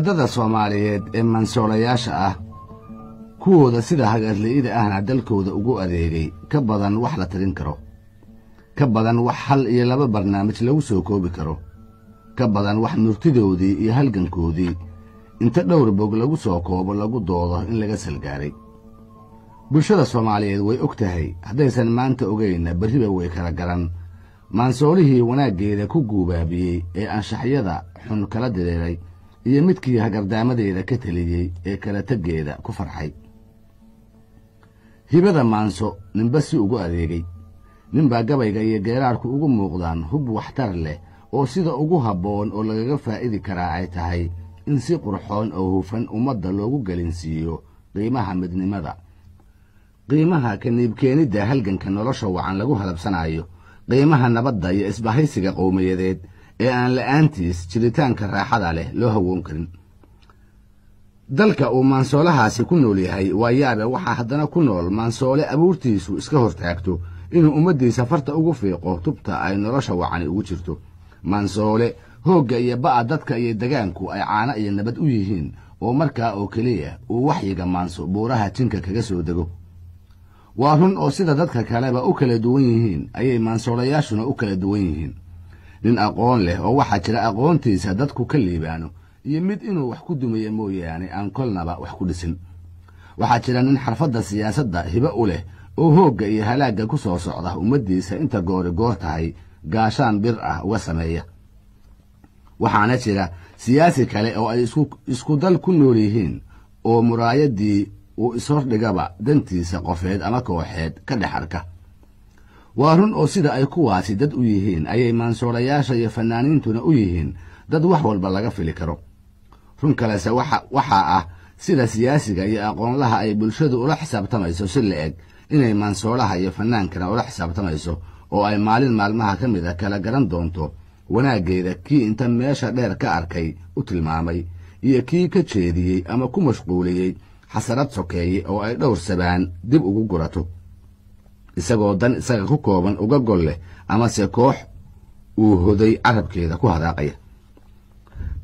Hanadada Soomaaliyeed ee mansoolayaasha ah, kuwooda sida hagarli'ida ahna dalkooda ugu adeegay, ka badan wax la tirin karo, ka badan wax hal iyo laba barnaamij lagu soo koobi karo, ka badan wax murtidoodii iyo halgankoodii inta dhowr bog lagu soo koobo lagu doodo in laga salgaaray. Bulshada Soomaaliyeed way og tahay, haddaysan maanta ogeynna berriba way kala garan maansoolihii wanaaggeeda ku guubaabiyey ee anshaxyada xun kala diriiray iyo midkii hagardaamadeeda ka teliyey ee kala teggeeda ku farxay. Hibada maanso ninba si ugu adeegay. Ninbaa gabayga iyo geeraarku ugu muuqdaan hub waxtar leh oo sida ugu habboon oo lagaga faa'idi karaa ay tahay in si qurxoon oo hufan ummadda loogu gelinsiiyo qiimaha midnimada, qiimaha kaniibkeenidda halganka nolosha wacan lagu halabsanayo, qiimaha nabadda iyo isbahaysiga qowmiyadeed ee aan la'aantiis jiritaanka raaxada leh loo hawoon karin. Dalka uu maansoolahaasi ku nool yahay waa yaabe, waxaa haddana ku nool maansoole abuurtiisu iska hortaagto inuu ummaddiisa farta ugu fiiqo tubta ay nolosha wacani ugu jirto, maansoole hoogga iyo ba'a dadka iyo degaanku ay caano iyo nabad u yihiin oo markaa oo keliya uu waxyiga maanso buuraha jinka kaga soo dego. Waa run oo sida dadka kaleba u kala duwan yihiin ayay maansoolayaashuna u kala duwan yihiin. Nin aqoon leh oo waxaa jira aqoontiisa dadku ka liibaano iyo mid inuu wax ku dumiyo mooyaane aan kolnaba wax ku dhisin. Waxaa jira nin xarfadda siyaasadda hibo u leh oo hoogga iyo halaagga ku soo socda ummaddiisa inta goori goor tahay gaashaan bir ah uga sameeya. Waxaana jira siyaasi kale oo ay isku dal ku nool yihiin oo muraayaddii uu ishordhigaba dantiisa qofeed ama kooxeed ka dhex arka. Waa run oo sida ay kuwaasi dad u yihiin ayay maansoolayaasha iyo fanaaniintuna u yihiin dad wax walba laga fili karo. Run kalese waxaa ah sida siyaasiga iyo aqoonlaha ay bulshadu ula xisaabtamayso si la eg inay maansoolaha iyo fanaankana ula xisaabtamayso, oo ay maalin maalmaha ka mid a kala garan doonto wanaaggeeda kii inta meesha dheer ka arkay u tilmaamay iyo kii ka jeediyey ama ku mashquuliyey xasarad sokeeye oo ay dhowr sabaan dib ugu gurato, isagoo dan isaga ku kooban uga gol leh amase koox uu hoday carabkeeda ku hadaaqaya.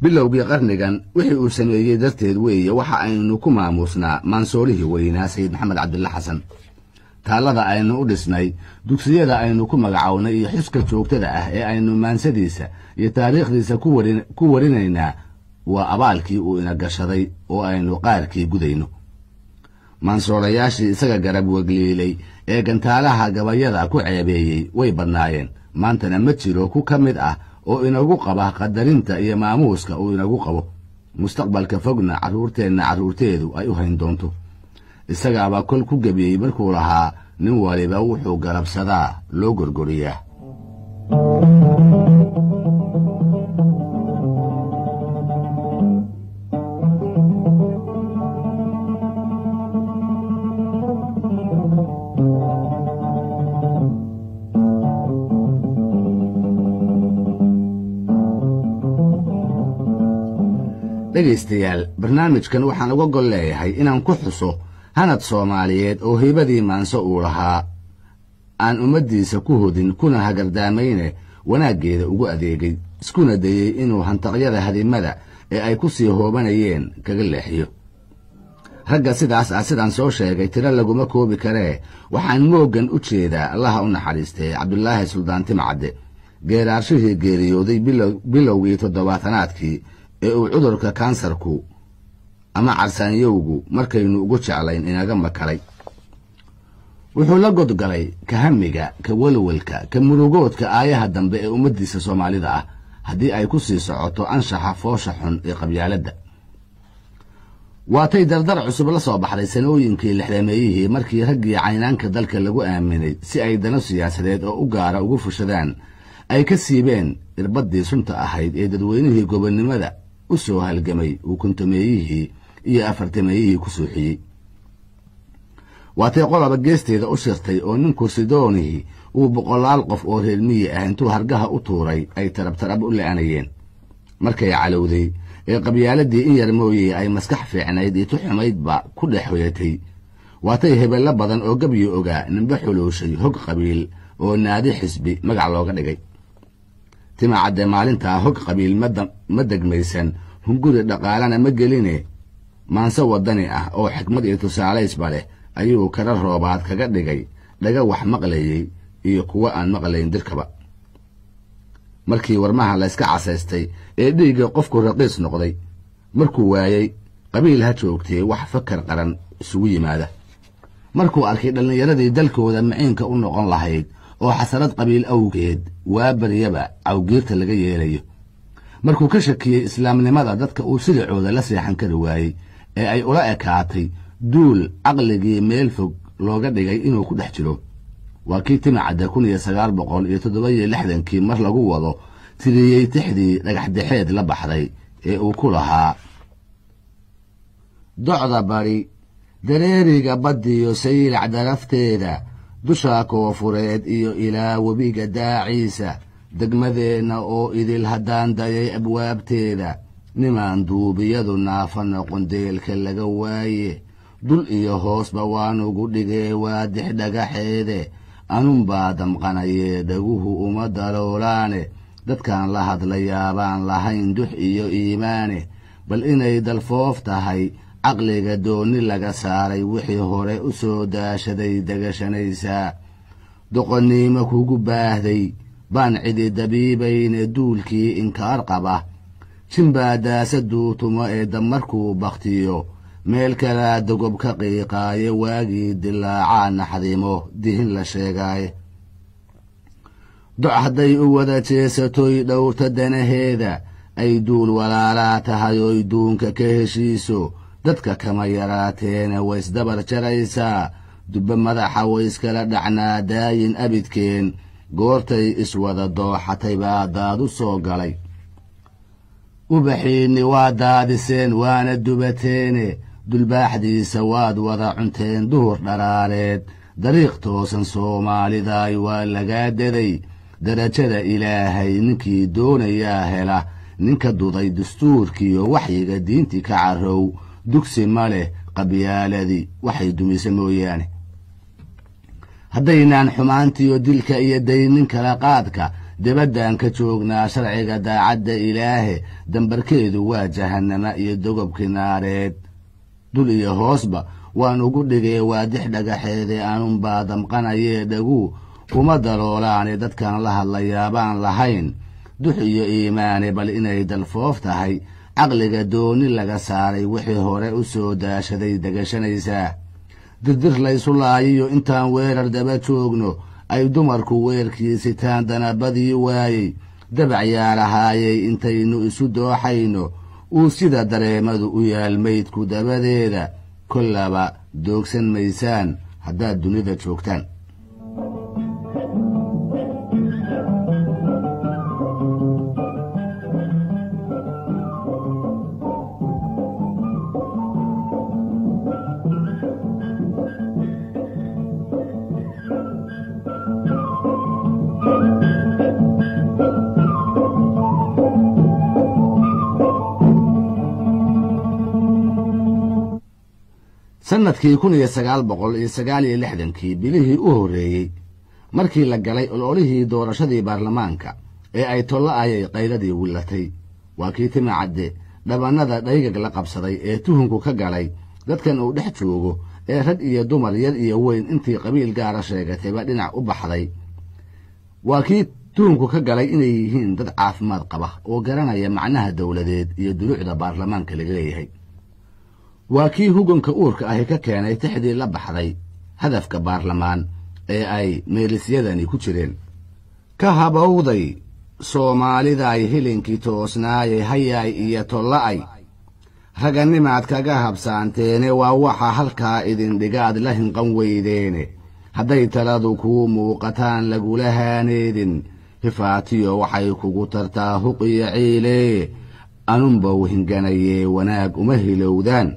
Bilowgii qarnigan wixii uu sameeyey darteed weeye waxa aynu ku maamuusnaa maansoolihii weynaa Sayid Maxamed Cabdilla Xasan. Taallada aynu u dhisnay, dugsiyada aynu ku magacownay iyo xuska joogtada ah ee aynu maansadiisa iyo taariikhdiisa ku warinaynaa waa abaalkii uu ina gashaday oo aynu qaarkii gudayno. Maansoolayaashii isaga garab wegliilay ee gantaalaha gabayada ku ceebeeyey way badnaayeen, maantana ma jiro ku ka mid ah oo inagu qaba qadarinta iyo maamuuska uu inagu qabo. Mustaqbalka fogna carruurteenna carruurteedu ay u hayn doonto. Isagaabaa kol ku gebiyey markuu lahaa nin waliba wuxuu garabsadaa loo gorgoriyaa. Dhegaystayaal, barnaamijkan waxaan uga gol leeyahay inaan ku xuso hanad Soomaaliyeed oo hibadii maanso uu lahaa aan ummaddiisa ku hodin kuna hagardaamayne wanaaggeeda ugu adeegay, iskuna dayey inuu hantaqyada hadimada ee ay ku sii hoobanayeen kaga leexiyo. Ragga sidaas ah sidaan soo sheegay tiro laguma koobi karee, waxaan mooggan u jeedaa Allaha u naxariistay Cabdulaahi Suldaan Timcadde, geeraarshihii geeriyooday bilowgii toddobaatanaadkii ee uu cudurka kansarku ama carsaanyowgu markaynu ugu jeclayn inaga makalay. Wuxuu la godgalay ka hamiga, ka welwelka, ka murugoodka aayaha dambe ee ummaddiisa Soomaalida ah haddii ay ku sii socoto anshaxa foosha xun ee qabyaaladda. Waatay dardar cusub la soo baxday sanooyinkii lixdameeyihii markii raggii caynaanka dalka lagu aaminay si ay dano siyaasadeed oo u gaara ugu fushadaan ay ka siibeen irbaddii sunta ahayd ee dadweynihii gobonnimada u soo halgamay uu kontomeeyihii iyo afartameeyihii ku suuxiyey. Waatay qolaba geesteeda u shirtay oo nin kursidoonihii uu boqolaal qof oo reer miyi ah intuu hargaha u tuuray ay tarabtarab u la'anayeen. Markay calowday ee qabyaaladii in yar mooyey ay maskax fiicnayd iyo tuxumaydba ku dhex hoyatay, waatay hebello badan oo gebyo ogaa ninba xuluushay hog qabiil oo naadi xisbi magac looga dhigay. Timacadde maalintaa hog qabiil ma degmaysan, Hunguri dhaqaalana ma geline, maanse waddani ah oo xikmad iyo tusaalaysba leh ayuu kara roobaad kaga dhigay dhaga wax maqlayey iyo kuwo aan maqlayn dirkaba. Markii warmaha layska casaystay ee dhiigga qofku raqiis noqday, markuu waayey qabiil ha joogtee wax fakar qaran isugu yimaada, markuu arkay dhallinyaradii dalkooda maciinka u noqon lahayd oo xasarad qabiil awgeed waa baryaba cawgiirta laga yeelayo, markuu ka shakiyey islaamnimada dadka uu silicooda la seexan kari waayey ee ay ula ekaatay duul caqligii meel fog looga dhigay inuu ku dhex jiro, waa kii Timacadda 1967-kii mar lagu wado tiriyey tixdii dhagaxdexeed la baxday ee uu ku lahaa: Docda bari dareeriga baddiyo saylac darafteeda, dusha koofureed iyo ilaa webiga daaciisa, degmadeenna oo idil haddaan dayay abwaabteeda, nimaan duubiyadu naafa noqon deelka laga waaye, dul iyo hoosba waanugu dhigee waadix dhagaxeede, anunbaa damqanayee dhaguhu uma daloolaane, dadkaan la hadlayaabaan lahayn dux iyo iimaane, bal inay dalfoof tahay caqliga doonni laga saaray wixii hore u soo daashaday degashanaysaa, doqonnimo kugu baahday baan cidi dabiibayne duulkii inkaar qaba, jimbaa daasaduu tumo ee damarkuu bakhtiyo, meel kalaa dogob ka qiiqaaye waagii dilaacaa naxdimo dihin la sheegaaye, doc hadday u wada jeesatoy dhowrta danaheeda, ay duul walaalaa tahay oy duunka ka heshiiso, dadka kama yaraateene waysdabar jaraysaa, dubbe madaxa wayskala dhacnaa daayin abidkeen, goortay iswada dooxatay baa daadu soo galay, ubaxiinni waa daadiseen waana dubateene, dulbaaxdiisa waad wada cunteen duhur dharaareed, dariiq toosan Soomaalidaay waa lagaa daday, darajada Ilaahay ninkii doonayaa hela, ninka duday dastuurkiiyo waxyiga diintii ka carrow, dugsi ma leh qabyaaladii waxay dumise mooyaane. Haddaynaan xumaantiyo dilka iyo daynin kala qaadka debaddan ka joognaa sharciga daacadda Ilaahe, dambarkeedu waa jahannama iyo dogobkii naareed, dul iyo hoosba waan ugu dhigee waadix dhagaxeede, anunbaa damqanayee dhaguu uma daloolaane, dadkaan la hadlayaabaan lahayn dux iyo iimaane, bal inay dalfoof tahay caqliga dooni laga saaray wixii hore u soo daashaday degashanaysaa, dirdir laysu laayiyo intaan weerar daba joogno, ay dumarku weerkii sitaan danabadii waayey, dabac yaalahaayey intaynu isu dooxayno, uu sida dareemadu u yaal maydku dabadeeda, kollaba doogsan maysaan haddaad dunida joogtaan. Sanadkii 1969-kii bilihii u horreeyey markii la galay ololihii doorashadii baarlamaanka ee ay tolla-ayay qayladii willatay, waa kii Timacadde dhabannada dhaygag la qabsaday ee tuhunku ka galay dadkan uu dhex joogo ee rag iyo dumar yar iyo weyn intii qabiil gaara sheegatayba dhinac u baxday. Waa kii tuhunku ka galay inay yihiin dad caafimaad qaba oo garanaya macnaha dowladeed iyo dulucda baarlamaanka laga leeyahay. Waa kii huganka uurka ahi ka keenay tixdii la baxday hadafka baarlamaan ee ay meelisyadani ku jireen. Ka habowday Soomaalidaay hilinkii toosnaayay hayaay iyo tolla'ay, raganimaad kaga habsaanteene waa waxa halkaa idin dhigaad la hinqan weydeene, hadday taladu kuu muuqataan lagula haaneedin, hifaatiyo waxay kugu tartaa huqiyo ciilee, anunbow hinganayee wanaag uma hilowdaan.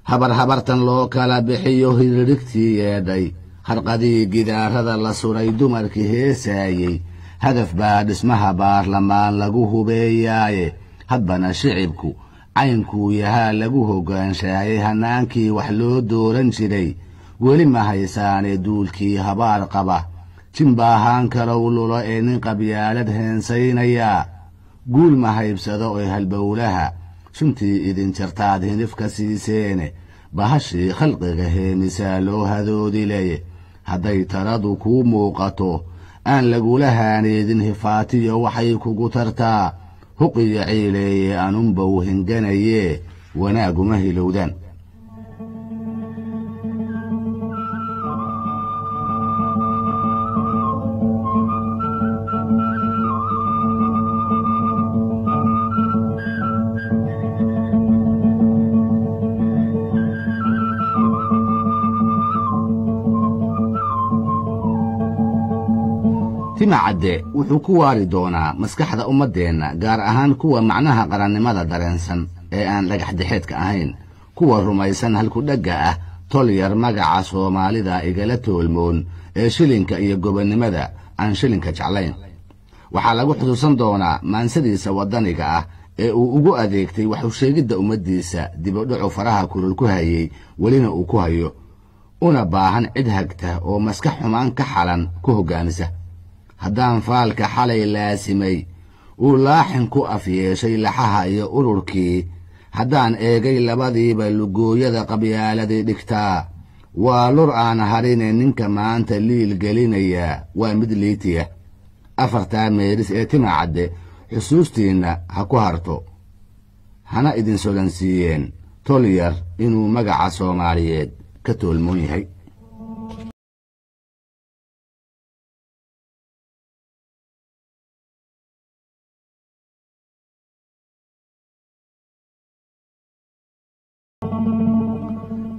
Habar habartan loo kala bixiyo hiririgtii yeedhay, harqadii gidaarada la suray dumarkii heesaayey, hadaf baa dhismaha baarlamaan lagu hubeeyaaye, hadbana shicibku caynkuu yahaa lagu hoggaanshaayey hannaankii wax loo dooran jiray, weli ma haysaane duulkii habaar qaba, jimbaahaan kalow lulo ee nin qabyaalad heensaynayaa, Guul ma haybsado ee halbowlaha suntii idin jartaad hinifka siiseene, bahashii khalqiga heemisaa loo hadoodileye. Hadday taradu kuu muuqato aan lagula haaneedin, hifaatiyo waxay kugu tartaa huqiyo ciileeye. Anunbow hinganayee wanaaguma hilowdaan. Timacadde wuxuu ku waari doonaa maskaxda ummaddeenna, gaar ahaan kuwa macnaha qarannimada dareensan ee aan dhagaxdexeedka ahayn, kuwa rumaysan halkudhegga ah tol yar magaca Soomaalida igala toolmoon ee shilinka iyo gobonnimada aan shilinka jeclayn. Waxaa lagu xusuusan doonaa maansadiisa waddaniga ah ee uu ugu adeegtay wax u sheegidda ummaddiisa dibudhacu faraha kulul ku hayey, welina uu ku hayo, una baahan cid hagta oo maskax xumaan ka xalan ku hoggaamisa. Haddaan faalka xalay laasimay uu laaxin ku afyeeshay laxaha iyo ururkii, haddaan eegay labadiiba lugooyada qabyaaladii dhigtaa, waa lur aan harine ninka maanta liil gelinaya waa mid liitiya. Afartaa meeris ee Timacadde xusuustiinna ha ku harto, hana idin solansiiyeen tol yar inuu magaca Soomaaliyeed ka toolmoon yahay.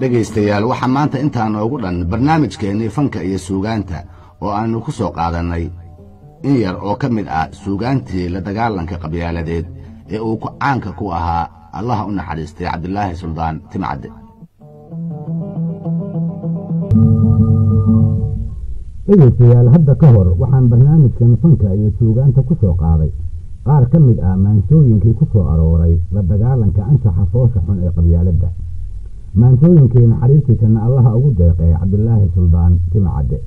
Dhegaystayaal, waxaa maanta intaa noogu dhan barnaamijkeennii fanka iyo suugaanta oo aannu ku soo qaadannay in yar oo ka mid ah suugaantii la dagaalanka qabyaaladeed ee uu caanka ku ahaa Allaha u naxariistay Cabdilaahi Suldaan Timcadde. Dhegaystayaal, hadda ka hor waxaan barnaamijkan fanka iyo suugaanta ku soo qaaday qaar ka mid ah maansooyinkii ku soo arooray la dagaalanka anshaxa foosha xun ee qabyaaladda, maansooyinkii naxariistiisana Allaha ugu deeqee Cabdilaahi Suldaan Timacadde,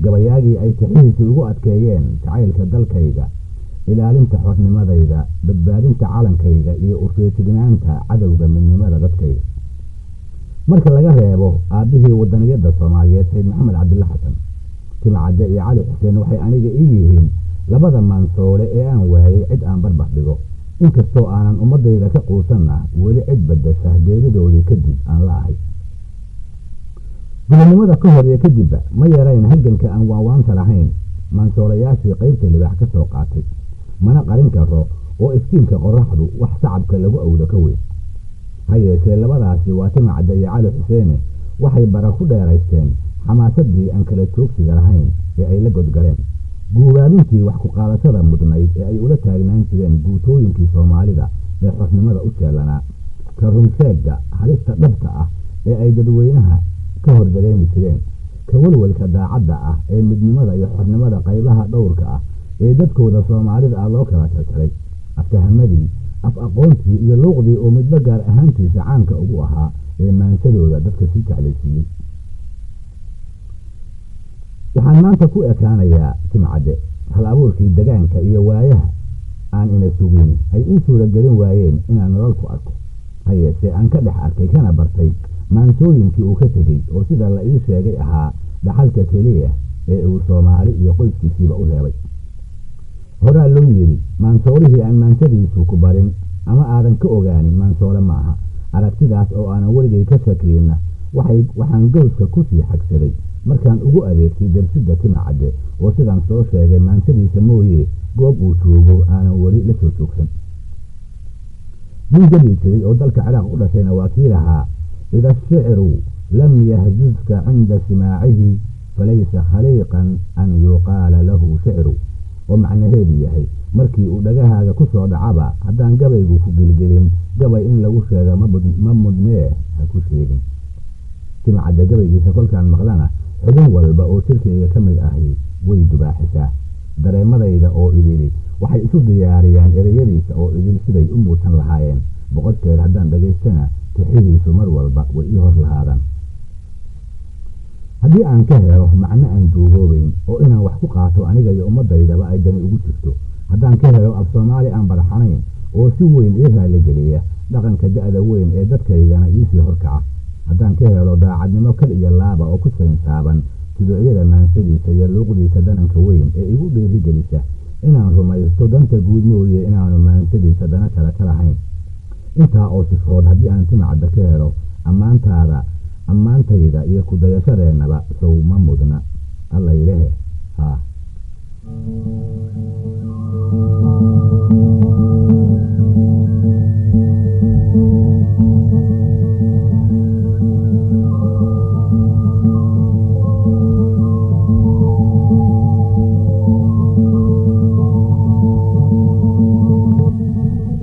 gabayaagii ay tixihiisu ugu adkeeyeen jacaylka dalkayga, ilaalinta xornimadayda, badbaadinta calankayga iyo u feejignaanta cadowga midnimada dadkayga. Marka laga reebo aabbihii waddaniyadda Soomaaliyeed Sayid Maxamed Cabdilla Xasan, Timacadde iyo Cali Xuseen waxay aniga ii yihiin labada maansoole ee aan waayey cid aan barbar dhigo, inkastoo aanan ummaddayda ka quusanna weli cid baddasha geeridoodii kadib aan la ahay. Gobonnimada ka hor iyo kadibba ma yarayn halganka aan waanwaanta lahayn maansoolayaashii qaybta libaax ka soo qaatay, mana qarin karo oo iftiinka qorraxdu wax sacabka lagu awdo ka weyn. Ha yeeshee labadaasi waa Timacadde iyo Cali Xuseene waxay bara ku dheeraysteen xamaasaddii aan kala joogsiga lahayn ee ay la godgaleen, guubaabintii wax ku qaadashada mudnayd ee ay ula taagnaan jireen guutooyinkii Soomaalida ee xornimada u jeellanaa, ka runsheegga halista dhabta ah ee ay dadweynaha ka hor dareemi jireen, ka welwelka daacadda ah ee midnimada iyo xornimada qaybaha dhowrka ah ee dadkooda Soomaalida ah loo kala jarjaray, aftahamadii, af aqoontii iyo luuqdii oo midba gaar ahaantiisa caanka ugu ahaa ee maansadooda dadka sii jeclaysiiyey. Waxaan maanta ku ekaanayaa Timcadde, hal abuurkii degaanka iyo waayaha aan ina sugin ay ii suuragelin waayeen inaan nolol ku arko, ha yeeshee aan ka dhex arkay kana bartay maansooyinkii uu ka tegey oo sida la ii sheegay ahaa dhaxalka keliya ee uu Soomaali iyo qoyskiisiiba u reebay. Horaa loo yidhi maansoolihii aan maansadiisu ku barin ama aadan ka ogaanin maansoole ma aha. Aragtidaas oo aanan weligay ka shakiinna waxaan gowska ku sii xagsaday markaan ugu adeegtay darsidda Timacadde oo sidaan soo sheegay maansadiisa mooye goob uu joogo aanan weli la soo joogsan. Nin gabi jiray oo dalka Ciraaq u dhashayna waa kii lahaa: ida ashicru lam yahzuzka cinda simaacihi falaysa khaliiqan an yuqaala lahu shicru, oo macnaheedu yahay markii uu dhagahaaga ku soo dhacaba haddaan gabaygu ku gelgelin, gabay in lagu sheego ma mudnee ha ku sheegin. Timacadde gabaygiisa kolkaan maqlana xubin walba oo jirkayga ka mid ahi way dubaaxisaa, dareemadayda oo idili waxay isu diyaariyaan ereyadiisa oo idil siday u muutan lahaayeen. 100 jeer haddaan dhagaystana tixihiisu mar walba way ii hor lahaadaan. Haddii aan ka helo macno aan duugoobayn oo inaan wax ku qaato aniga iyo ummaddaydaba ay dani ugu jirto, Haddaan ka helo af Soomaali aan baraxanayn oo si weyn ii raaligeliya dhaqanka da'da weyn ee dadkaygana iisii horkaca. Haddaan ka helo daacadnimo kal iyo laaba oo ku saynsaaban tuducyada maansadiisa iyo luuqdiisa dananka weyn ee igu dhiirigelisa inaan rumaysto danta guud mooye inaanu maansadiisa dana kale ka lahayn. Intaa oo sifood haddii aan Timacadde ka helo, ammaantaada, ammaantayda iyo ku dayashadeennaba sow ma mudna. Allaylehe haa.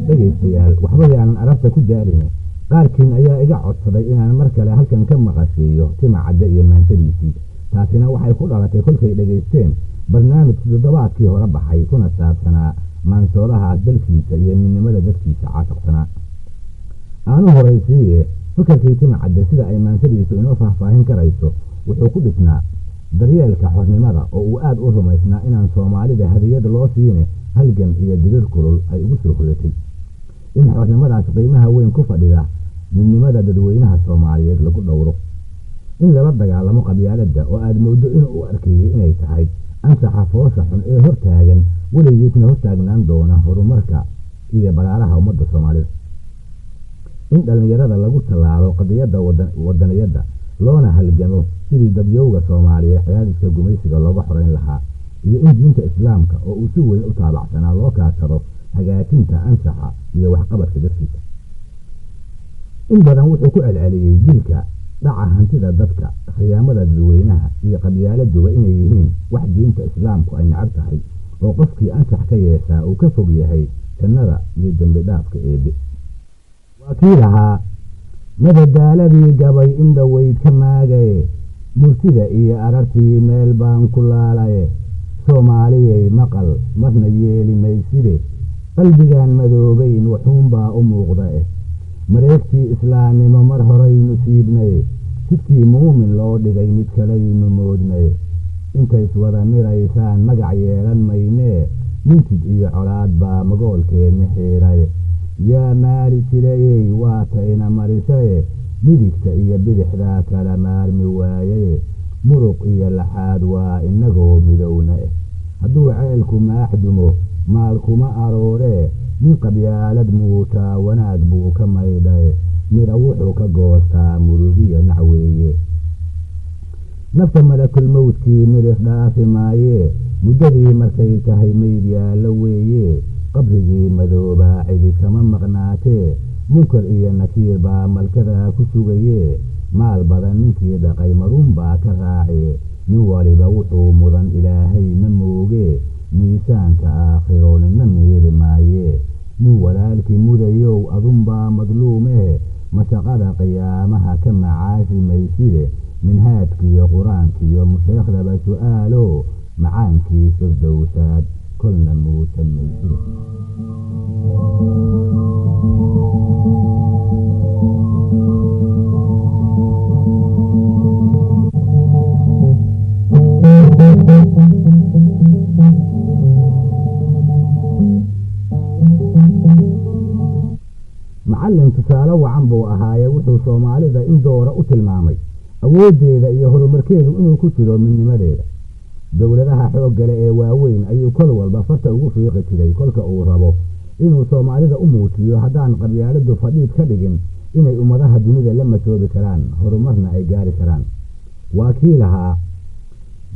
Dhegaystayaal, waxba yaanan arabta ku daalin. Qaarkiin ayaa iga codsaday inaan mar kale halkan ka maqashiiyo Timacadde iyo maansadiisii. Taasina waxay ku dhalatay kolkay dhegaysteen barnaamijka toddobaadkii hore baxay, kuna saabsanaa maansoolahaas dalkiisa iyo midnimada dadkiisa caashaqsanaa. Aanu horaysiiye fikirkii Timacadde sida ay maansadiisu inoo faahfaahin karayso wuxuu ku dhisnaa daryeelka xornimada oo uu aad u rumaysnaa inaan Soomaalida hadiyad loo siine halgan iyo dirir kulul ay ugu soo hoyatay, in xornimadaas qiimaha weyn ku fadhida midnimada dadweynaha Soomaaliyeed lagu dhowro, in lala dagaalamo qabyaaladda oo aad mooddo inuu u arkeeyey inay tahay ansaxa foosha xun ee hortaagan weligiisna hortaagnaan doona horumarka iyo balaaraha ummadda Soomaalida, in dhallinyarada lagu tallaalo qadiyadda wadaniyadda loona halgamo sidii dadyowga Soomaaliyeed cadaadiska gumaysiga looga xoreyn lahaa, iyo in diinta Islaamka oo uu si weyn u taabacsanaa loo kaashado hagaajinta ansaxa iyo waxqabadka dadkiisa. In badan wuxuu ku celceliyey dilka, dhaca hantida dadka, khiyaamada dadweynaha iyo qabyaaladuba inay yihiin wax diinta Islaamku ay nacab tahay oo qofkii ansax ka yeeshaa uu ka fog yahay jannada iyo dembi dhaafka Eebe. Waa kii lahaa: madadaaladii gabay in dhoweyd ka maagaye, murtida iyo arartii meel baan ku laalaye, Soomaaliyay maqal marna yeeli mayside, qalbigaan madoobayn wuxuunbaa u muuqda eh, mareegtii islaamnimo mar horaynu siibnaye, jidkii muumin loo dhigay mid kalaynu moodnaye, intays wada miraysaan magac yeelan maynee, mintid iyo colaad baa magoolkeenni xiiraye, yaa maali jirayey waata ina marisaye, midigta iyo bidixdaa kala maarmi waayaye, muruq iyo laxaad waa inagoo midowna eh, hadduu ceelku maaxdumo maal kuma arooree, nin qabyaalad muutaa wanaag buu ka maydhaye, midha wuxuu ka goostaa murugiyo nacweeye, nafta malakulmowdkii midhif dhaafi maayee, muddadii markay tahay mayd yaallo weeye, qabrigii madoobaa cidi kama maqnaatee, munkar iyo nakiir baa malkadaa ku sugayee, maal badan ninkii dhaqay maruun baa ka raaciye, nin waliba wuxuu mudan Ilaahay ma moogee, miisaanka aakhiro ninna miiri maayee, nin walaalkii mudayow adunbaa madluumehe, mashaqada qiyaamaha ka macaashi mayside, minhaajkiyo qur-aankiyo musheekhdaba su'aalo, macaankii firdowsaad kolna muusan mayside. Macallin tusaale wacan buu ahaaye wuxuu Soomaalida in doora u tilmaamay awooddeeda iyo horumarkeedu inuu ku jiro midnimadeeda. Dowladaha xooggale ee waaweyn ayuu kol walba farta ugu fiiqi jiray kolka uu rabo inuu Soomaalida u muujiyo haddaan qabyaaladdu fadhiid ka dhigin inay ummadaha dunida la masoobi karaan, horumarna ay gaari karaan. Waa kii lahaa: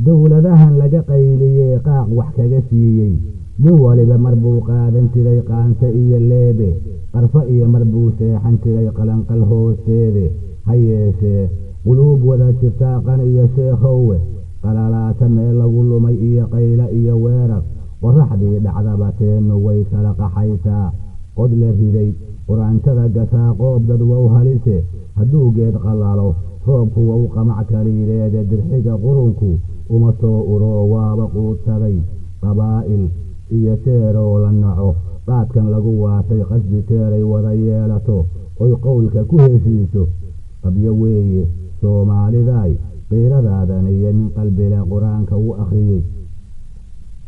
dowladahan laga qayliyey qaaq wax kaga siiyey, nin waliba mar buu qaadan jiray qaanse iyo leebe, qarfo iyo mar buu seexan jiray qalanqal hoosteede, ha yeeshee quluub wada jirtaa qan iyo sheekhowe, qalalaasa meel lagu lumay iyo qaylo iyo weerar, qorraxdii dhacdaba teennu way kala qaxaysaa, qod la riday quraantada gasaa qoob dad wow halise, hadduu geed qallalo roobku wow qamac kaliileede, dirxiga qurunku uma soo uroo waaba quudsaday, qabaa'il iyo jeeroo la naco, qaadkan lagu waasay qasdi jeeray wada yeelato oy qowlka ku heshiiso, qabyo weeye Soomaalidaay qiiradaadan iyo nin qalbile qur-aanka u akhriyey,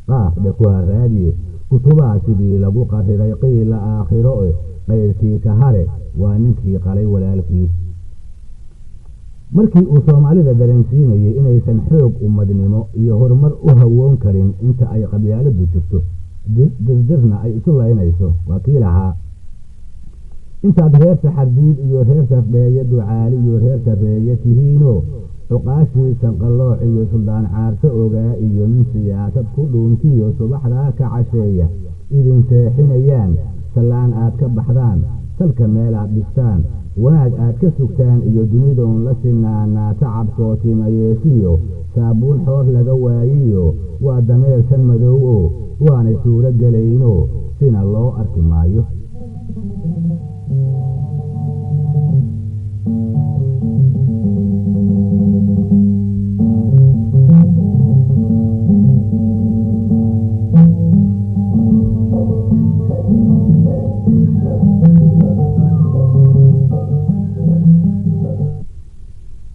qaafdhe ku haraadiye, Kutubaa sidii lagu qariray qiila aakhiro e, qayrkii ka hare waa ninkii qalay walaalkiis. Markii uu Soomaalida dareensiinayey inaysan xoog ummadnimo iyo horumar u hawoon karin inta ay qabyaaladdu jirto, dirdirna ay isu laynayso, waa kii lahaa: intaad reer Saxardiid iyo reer Safdheeye, Ducaali iyo reer Sarreeye tihiinoo, cuqaashii Sanqalooc iyo Suldaan Caarso ogaa iyo nin siyaasad ku dhuuntiyo subaxdaa ka casheeya idin seexinayaan, sallaan aad ka baxdaan, salka meelaad dhistaan, wanaag aad ka sugtaan iyo dunidoon la sinaanaa tacabkoo timayeesiyo saabuun xoor laga waayiyo waa dameer san madow oo waanay suuro gelayno, sina loo arki maayo.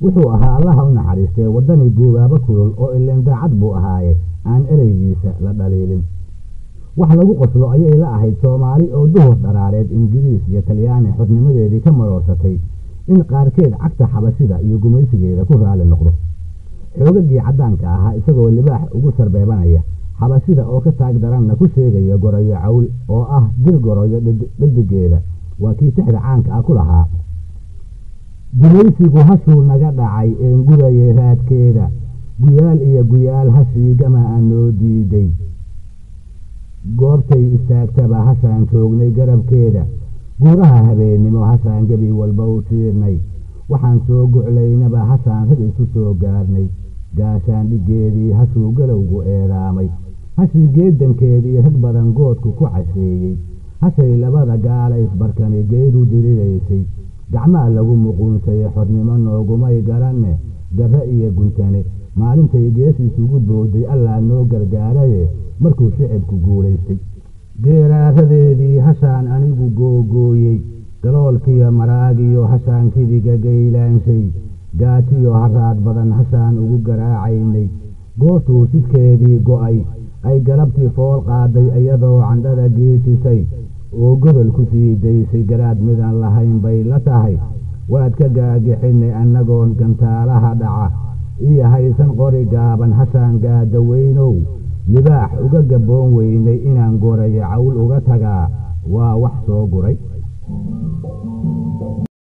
Wuxuu ahaa, Allaha u naxariistee, waddani guubaabo kulul oo ileen daacad buu ahaaye aan ereygiisa la dhaliilin. Wax lagu qoslo ayay la ahayd Soomaali oo duhur dharaareed Ingiriis iyo Talyaani xornimadeedii ka maroorsatay in qaarkeed cagta xabashida iyo gumaysigeeda ku raali noqdo. Xoogagii caddaanka ahaa isagoo libaax ugu sarbeebanaya, xabashida oo ka taag daranna ku sheegaya gorayo cawl oo ah dil gorayo dhadigeeda, waa kii tixda caanka ah ku lahaa: gumaysigu hashuu naga dhacay een gurayay raadkeeda, guyaal iyo guyaal hashii gama aan noo diiday, goobtay istaagtaba hashaan joognay garabkeeda, guuraha habeennimo hashaan gebi walba u tiirnay, waxaan soo guclaynaba hashaan rag isu soo gaarnay, gaashaan dhiggeedii hashuu galowgu eedaamay, hashii geedankeedii rag badan goodku ku casheeyey, hashay labada gaala isbarkani geedu diriraysay, gacmaa lagu muquunsayey xornimo noogumay garanne, garre iyo guntane maalintay gees isugu booday Allaa noo gargaaraye markuu shicibku guulaystay. Geeraaradeedii hashaan anigu googooyey, galoolkiyo maraagiyo hashaan kidiga gaylaanshay, gaajiyo haraad badan hashaan ugu garaacaynay, goortuu jidkeedii go'ay ay galabtii fool qaaday iyadoo candhada geejisay oo gobol ku sii daysay, garaad midaan lahayn bay la tahay waad ka gaagixinay annagoon gantaalaha dhaca iyo haysan qori gaaban, hashaan gaadaweynow libaax uga gabboon weynay inaan gorayo cawl uga tagaa waa wax soo guray.